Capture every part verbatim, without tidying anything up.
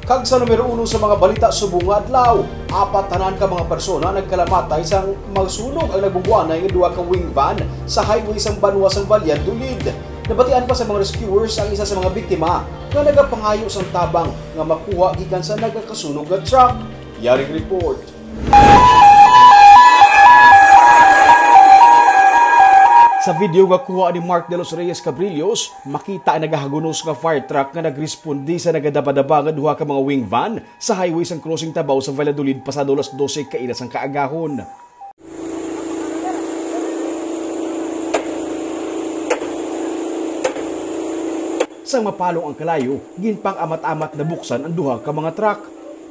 Kag sa numero uno sa mga balita subong nga adlaw, apat tanan ka mga persona nagkalamatay sang masunog ang nagbungguanay nga duha ka wing van sa highway sang banwa sang Valladolid. Nabatian pa sa mga rescuers ang isa sa mga biktima nga nagapangayo sang tabang nga makuha gikan sa nagakasunog nga truck. Yaring report. Sa video nga kuha ni Mark de los Reyes Cabrillos, makita ang nagahagunos nga fire truck nga nagresponde sa nagadabadaba nga duha ka mga wing van sa highway sang crossing Tabaw sa Valladolid pasado alas dose kaina sang kaagahon. Sang mapalong ang kalayo, ginpang-amat-amat nabuksan ang duha ka mga truck.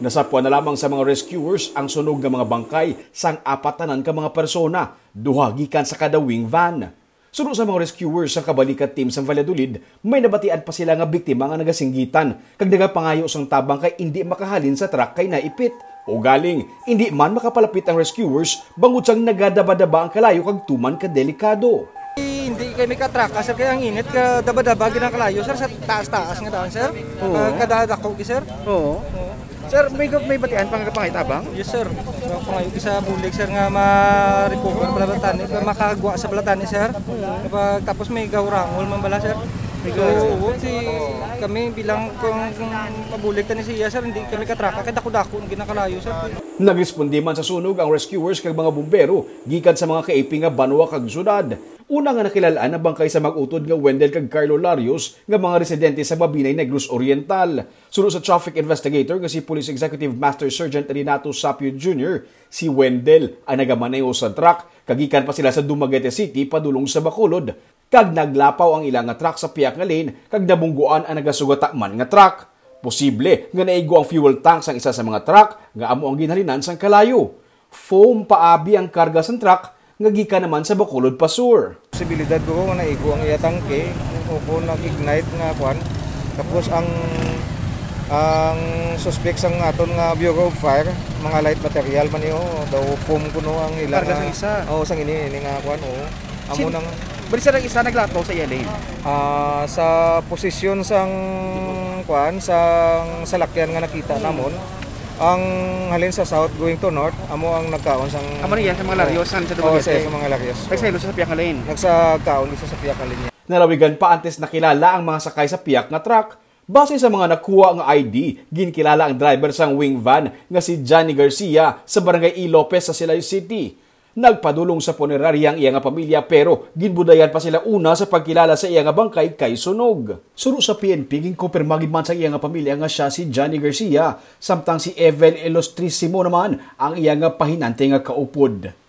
Nasapwan na lamang sa mga rescuers ang sunog nga mga bangkay sang apat tanan ka mga persona, duha gikan sa kada wing van. Suno sa mga rescuers sang kabalikan team sang Valladolid, may nabatian pa sila nga biktima nga nagasinggitan kag nagapangayo sang tabang kay indi makahalin sa truck kay naipit. Ugaling, indi man makapalapit ang rescuers bangod sang nagadabadaba ang kalayo kag tuman ka delikado. Hindi kami katraka, sir, kay ang init, kadabadaba gid ang kalayo, sir, sa taas-taas nga daan, sir. Oo. Ah, kadadako gid, sir. Oo. Oo. Sir, may, may batian pa nga pangayo tabang? Yes, sir. Pangayo gid sa bulig, sir, nga ma-recover bala tani, makagwa sa bala tani, sir. Kapag, tapos may gahurangol man bala, sir. So, oo, si, kami bilang kung, kung mabulig tani siya, sir, hindi kami katraka, kay dako-dako ang ginakalayo, sir. Nagresponde man sa sunog ang rescuers kag mga bumbero gikan sa mga kaiping nga banwa kag syudad. Una nga nakilal-an ang bangkay sa mag-utod nga Wendell kag Carlo Larios nga mga residente sa Mabinay, Negros Oriental. Suno sa traffic investigator nga si Police Executive Master Sergeant Renato Sapio Junior, si Wendell ang nagamaneho sa truck, kag gikan pa sila sa Dumaguete City padulong sa Bacolod, kag naglapaw ang ila nga truck sa pihak nga lane kag nabungguan ang nagasugata man nga truck. Posible nga naigo ang fuel tank sang isa sa mga truck nga amo ang ginhalinan sang kalayo. Foam paabi ang karga sang truck nga gikan naman sa Bacolod pa Sur. Posibilidad ko nga naigo ang iya tangke o kung nag-ignite nga kwan. Tapos ang, ang suspect sang aton nga Bureau of Fire, mga light material man niyo, daw foam kuno ang ila. Karga nga sang isa. Oo, sang ini, ini nga kwan, oo. Amo Sin-, nang bali, sir, ang isa naglapaw sa iya lane. Ah, sa posisyon sang kwan, sang salakyan nga nakita namon, ang halin sa south going to north, amo ang nagkaon sang Amo na iya, sa mga Larios, sa Oo, Dumaguete. sa, sa mga Larios. Nagsaylo siya sa pihak nga lane. Nagsagkaon siya sa pihak nga lane. Nalawigan pa antes nakilala ang mga sakay sa pihak nga truck. Base sa mga nakuha nga I D, ginkilala ang driver sang wing van nga si Johnny Garcia sa Barangay E. Lopez sa Silay City. Nagpadulong sa punerarya ang iya nga pamilya, pero ginbudayan pa sila una sa pagkilala sa iya nga bangkay kay sunog. Suno sa P N P, ginkumpirma gid man sa iya nga pamilya nga sia si Johnny Garcia, samtang si Evel Ilustrisimo naman ang iya nga pahinante nga kaupod.